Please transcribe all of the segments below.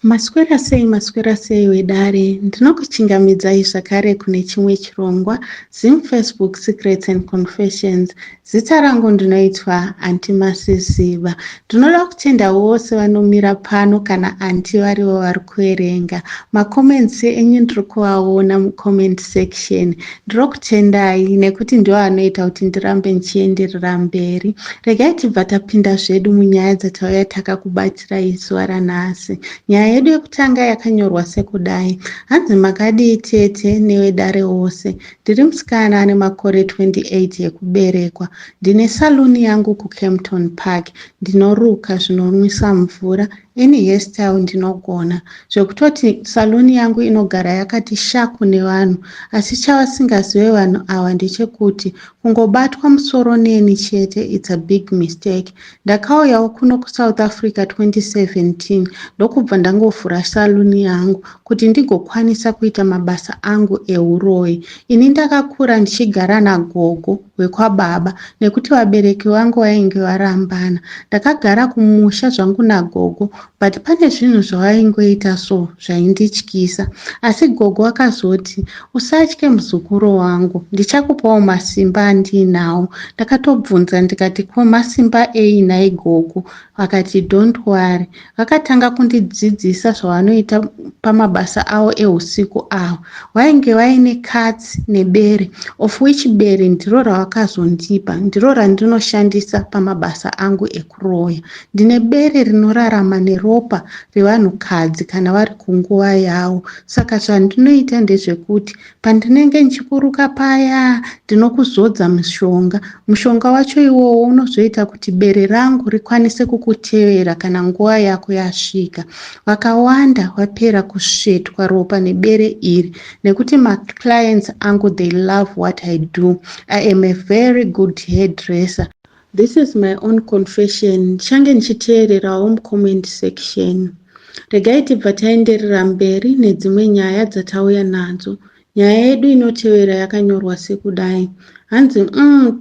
Maswera sei, maswera sei wedare. Ndinokuchingamidzai zvakare kune chimwe chirongwa Zim Facebook Secrets and Confessions. Zita rangu ndinoitwa Aunty Masiziba. Ndinoda kutenda vose vanomira pano kana aunty varivo vari kuverenga. Macomments enyu ndiri kuvaona mucomment section. Ndinokutendai nekuti ndiwo anoita kuti ndirambe ndichienderera mberi. Regai tibva tapinda zvedu munyaya dzatauya takakubatirai zuva ranhasi. Nyaya yedu yekutanga yakanyorwa sekudai. Hanzi makadii tete newedare wose. Ndiri musikana ane makore 28 ekuberekwa. Ndine saluni yangu kuKempton Park. Ndinoruka zvinonwisa mvura. Any hairstyle ndinogona. Zvekutoti saluni yangu inogara yakati shaku nevanhu. Asi chavasingazive vanhu ava ndechekuti kungobatwa musoro neni chete it's a big mistake. Ndakauyawo kuno kuSouth Africa 2017 ndokubva ndangovhura saluni yangu kuti ndigokwanisa kuita mabasa angu ehuroyi. Ini ndakakura ndichigara nagogo wekwababa nekuti vabereki vangu vainge varambana. Ndakagara kumusha zvangu nagogo but pane zvinhu zvavaingoita so zvaindityisa. Asi gogo akazoti usatye muzukuru wangu ndichakupawo masimba andiinawo. Ndakatobvunza ndikati ko masimba ei nhai gogo? Vakati don't worry. Vakatanga kundidzidzisa zvavanoita pamabasa avo ehusiku ava. Vainge vaine katsi nebere of which bere ndiro ravakazondipa ndiro randinoshandisa pamabasa angu ekuroya. Ndine bere rinorarama neropa revanhukadzi kana vari kunguva yavo. Saka zvandinoita ndezvekuti pandinenge ndichikuruka paya ndinokuzodza mushonga. Mushonga wacho iwowo unozoita kuti bere rangu rikwanise kukutevera kana nguva yako yasvika. Vakawanda vapera kusvetwa ropa nebere iri nekuti maclients angu they love what I do. I am a very good hairdresser. This is my own confession. Ndichange ndichiteererawo mucomment section. Regai tibva taenderera mberi nedzimwe nyaya dzatauya nadzo. Nyaya yedu inotevera yakanyorwa sekudai. Hanzi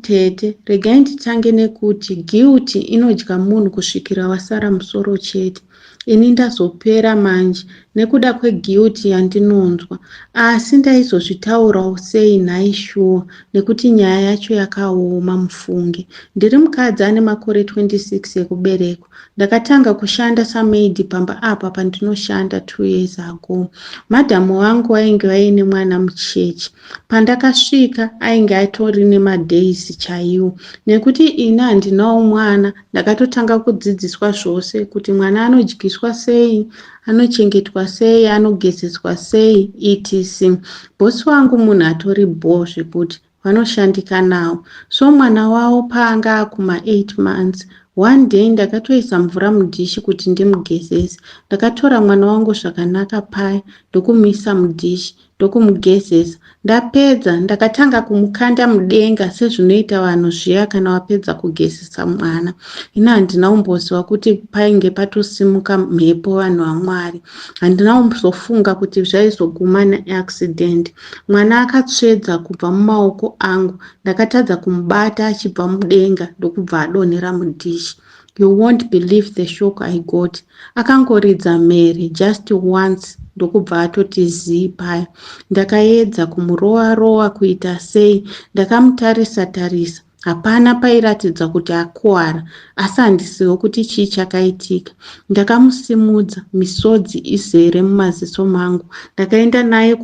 tete, regai nditange nekuti guilt inodya munhu kusvikira wasara musoro chete. Ini ndazopera manje nekuda kweguilt yandinonzwa. Asi ndaizozvitaurawo sei nhai shuwa nekuti nyaya yacho yakaoma mufunge. Ndiri mukadzi ane makore 26 ekuberekwa. Ndakatanga kushanda samaid pamba apa pandinoshanda 2 years ago. Madhamu vangu vainge vaine mwana mucheche. Pandakasvika ainge atori nemadays chaiwo. Nekuti ini handinawo mwana ndakatotanga kudzidziswa zvose kuti mwana anodyiswa sei, anochengetwa sei, anogezeswa sei etc. Bhosi wangu munhu atori bhoo zvekuti vanoshandika nawo. So mwana wavo paanga akuma 8 months one day ndakatoisa mvura mudhishi kuti ndimugezese. Ndakatora mwana wangu zvakanaka paya ndokumuisa mudhishi ndokumugezesa. Ndapedza ndakatanga kumukanda mudenga sezvinoita vanhu zviya kana vapedza kugezesa mwana. Ini handina kumboziva kuti painge patosimuka mhepo vanhu vaMwari. Handina kumbozofunga kuti zvaizoguma neaccident. Mwana akatsvedza kubva mumaoko angu. Ndakatadza kumubata achibva mudenga ndokubva adonhera mudhishi. You won't believe the shock I got. Akangoridza mhere just once ndokubva atoti zii paya. Ndakaedza kumurova rova kuita sei. Ndakamutarisa tarisa. Hapana pairatidza kuti akuwara asi handizivi kuti chii chakaitika. Ndakamusimudza misodzi izere mumaziso mangu. Ndakaenda naye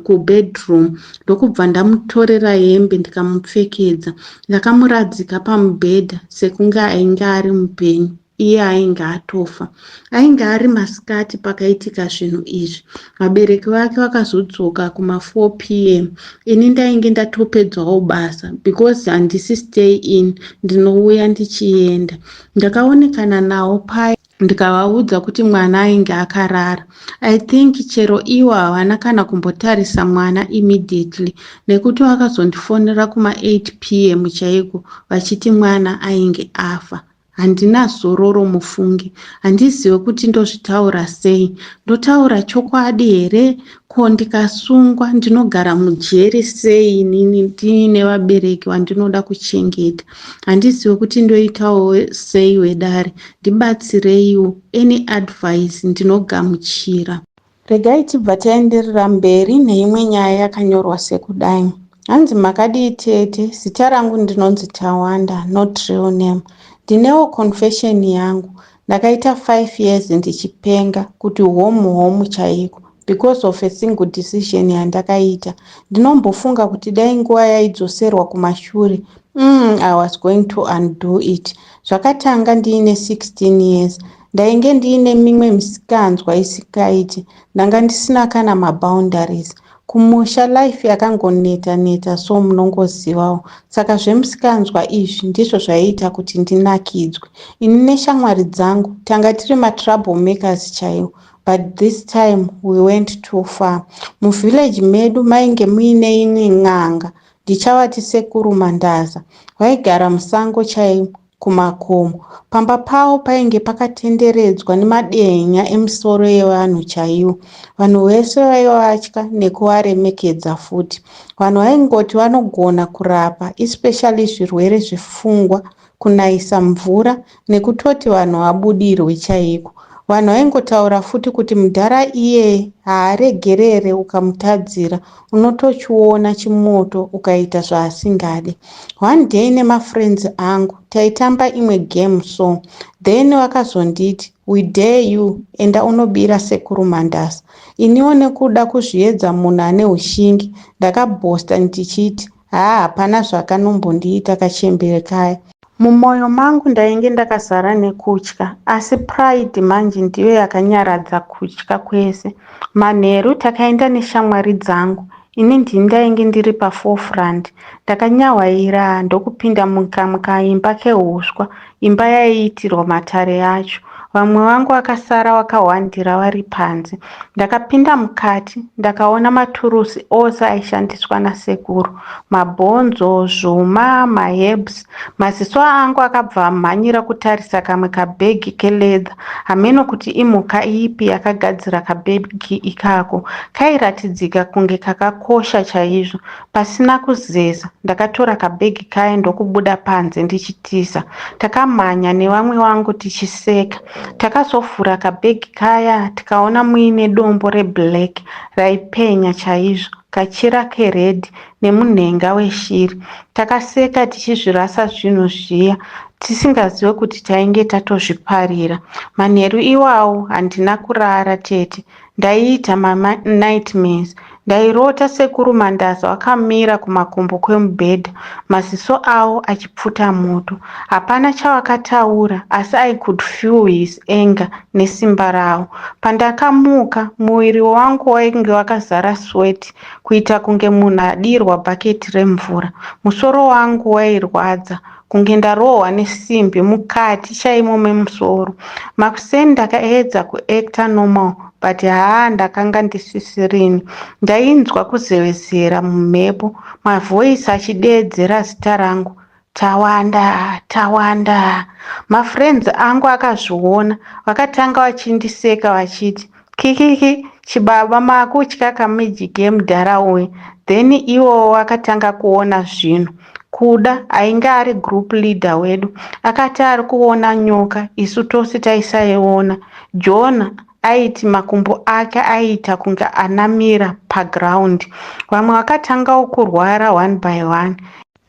kubedroom ndokubva ndamutorera hembe ndikamupfekedza. Ndakamuradzika pamubhedha sekunge ainge ari mupenyu iye ainge atofa. Ainge ari masikati pakaitika zvinhu izvi. Vabereki vake vakazodzoka kuma4 pm. Ini ndainge ndatopedzawo basa because handisi stay in ndinouya ndichienda. Ndakaonekana navo paya ndikavaudza kuti mwana ainge akarara. I think chero ivo havana kana kumbotarisa mwana immediately nekuti vakazondifonera kuma8 pm chaiko vachiti mwana ainge afa. Handina zororo mufunge. Handizive kuti ndozvitaura sei. Ndotaura chokwadi here? Ko ndikasungwa ndinogara mujeri sei inini ndiine vabereki vandinoda kuchengeta? Handizive kuti ndoitawo sei wedare. Ndibatsireiwo. Any advice ndinogamuchira. Regai tibva taenderera mberi neimwe nyaya yakanyorwa sekudai. Hanzi makadii tete, zita rangu ndinonzi Tawanda, not real name. Ndinewo confession yangu. Ndakaita 5 years ndichipenga kuti homu homu chaiko because of a single decision yandakaita. Ndinombofunga kuti dai nguva yaidzoserwa kumashure, I was going to undo it. Zvakatanga ndiine 16 years. Ndainge ndiine mimwe misikanzwa isingaiti. Ndanga ndisina kana maboundaries. Kumusha life yakangoneta neta so munongozivawo. Saka zvemusikanzwa izvi ndizvo zvaiita kuti ndinakidzwe. Ini neshamwari dzangu tanga tiri matrouble makers chaiwo. But this time we went too far. Muvillage medu mainge muine imwe n'anga ndichavati Sekuru Mandaza. Vaigara musango chaimo kumakomo. Pamba pavo painge pakatenderedzwa nemadehenya emisoro yevanhu chaiwo. Vanhu vese vaivatya nekuvaremekedza futi. Vanhu vaingoti vanogona kurapa especially zvirwere zvepfungwa, kunayisa mvura nekutoti vanhu vabudirwe chaiko. Vanhu vaingotaura futi kuti mudhara iyeye haaregerere ukamutadzira unotochiona chimoto ukaita zvaasingade. One day nemafriends angu taitamba imwe game so. Then vakazonditi we dare you enda unobira Sekuru Mandaza. Iniwo nekuda kuzviedza munhu ane ushingi ndakabhosta ndichiti haa hapana zvakanombondiita kachembere kaya. Mumwoyo mangu ndainge ndakazara nekutya asi pride manje ndiyo yakanyaradza kutya kwese. Manheru takaenda neshamwari dzangu. Ini ndini ndainge ndiri paforefront. Ndakanyahwaira ndokupinda mukaimba kehuswa, imba yaiitirwa matare acho. Vamwe vangu vakasara vakahwandira vari panze. Ndakapinda mukati ndakaona maturusi ose aishandiswa nasekuru. Mabhonzo, zvuma, maherbs. Maziso angu akabva amhanyira kutarisa kamwe kabhegi keleather. Hameno kuti imhuka ipi yakagadzira kabhegi ikako. Kairatidzika kunge kakakosha chaizvo. Pasina kuzeza ndakatora kabhegi kaya ndokubuda panze ndichitiza. Takamhanya nevamwe vangu tichiseka. Takazovhura kabhegi kaya tikaona muine dombo reblack raipenya chaizvo, kachira kered nemunhenga weshiri. Takaseka tichizvirasa zvinhu zviya tisingazive kuti tainge tatozviparira. Manheru iwawo handina kurara tete. Ndaiita manightmares. Ndairota Sekuru Mandaza vakamira kumakumbo kwemubhedha, maziso avo achipfuta moto. Hapana chavakataura asi I could feel his anger nesimba ravo. Pandakamuka muviri wangu wainge wakazara sweat kuita kunge munhu adirwa bhaketi remvura. Musoro wangu wairwadza kunge ndarohwa nesimbi mukati chaimo memusoro. Makuseni ndakaedza kuacta normal but haa ndakanga ndisisirini. Ndainzwa kuzevezera mumhepo, mavoice achideedzera zita rangu. Tawanda, Tawanda. Mafriends angu akazviona vakatanga vachindiseka vachiti kikiki chibaba maakutya kamagic emudhara uyu. Then ivowo vakatanga kuona zvinhu. Kuda ainge ari group leader wedu akati ari kuona nyoka isu tose taisaiona. John aiti makumbo ake aiita kunge anamira paground. Vamwe vakatangawo kurwara one by one.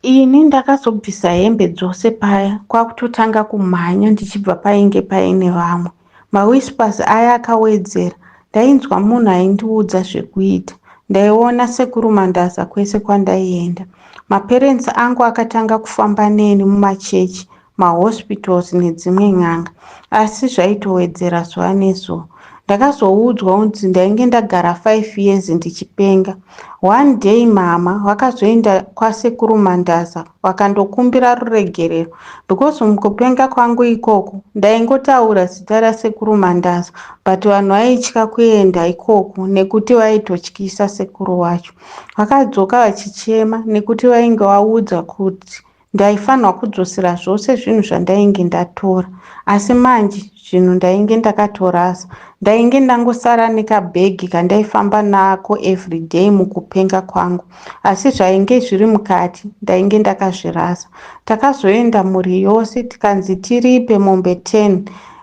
Ini ndakazobvisa hembe dzose paya kwakutotanga kumhanya ndichibva painge paine vamwe. Mawhispers aya akawedzera. Ndainzwa munhu aindiudza zvekuita. Ndaiona Sekuru Mandaza kwese kwandaienda. Maparents angu akatanga kufamba neni mumachechi, mahospitals nedzimwe n'anga. Asi zvaitowedzera zuva nezuva. Ndakazoudzwa kunzi ndainge ndagara 5 years ndichipenga. One day mama vakazoenda kwaSekuru Mandaza vakandokumbira ruregerero because mukupenga kwangu ikoko ndaingotaura zita raSekuru Mandaza but vanhu vaitya kuenda ikoko nekuti vaitotyisa sekuru vacho. Vakadzoka vachichema nekuti vainge vaudza kuti Ndaifanirwa kudzosera zvose zvinhu zvandainge ndatora asi manje zvinhu ndainge ndakatorasa. Ndainge ndangosara nekabhegi kandaifamba nako everyday mukupenga kwangu asi zvainge zviri mukati ndainge ndakazvirasa. Takazoenda mhuri yose tikanzi tiripe mombe 10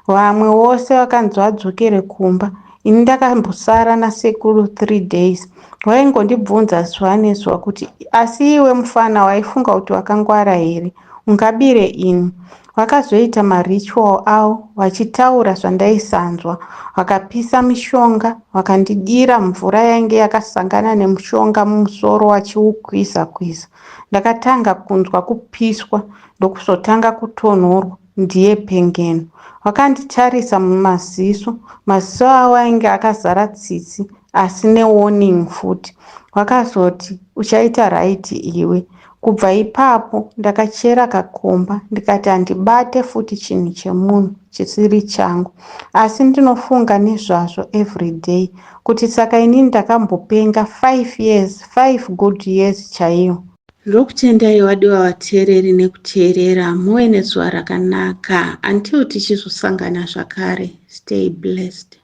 vamwe vose vakanzi vadzokere kumba. Ini ndakambosara nasekuru 3 days. Vaingondibvunza zuva nezuva kuti asi iwe mufana waifunga kuti wakangwara here ungabire ini. Vakazoita maritual avo vachitaura zvandaisanzwa. Vakapisa mishonga vakandidira mvura yainge yakasangana nemushonga mumusoro vachiukwiza kwiza. Ndakatanga kunzwa kupiswa ndokuzotanga kutonhorwa ndiye pengeno. Vakanditarisa mumaziso, maziso avo ainge akazara tsitsi asi newarning futi. Vakazoti uchaita right iwe. Kubva ipapo ndakachera kakomba ndikati handibate futi chinhu chemunhu chisiri changu. Asi ndinofunga nezvazvo everyday kuti saka inini ndakambopenga 5 years, 5 good years chaiyo. Ndokutendai wadiwa vateereri nekuteerera muve nezuva rakanaka until tichizosangana zvakare. Stay blessed.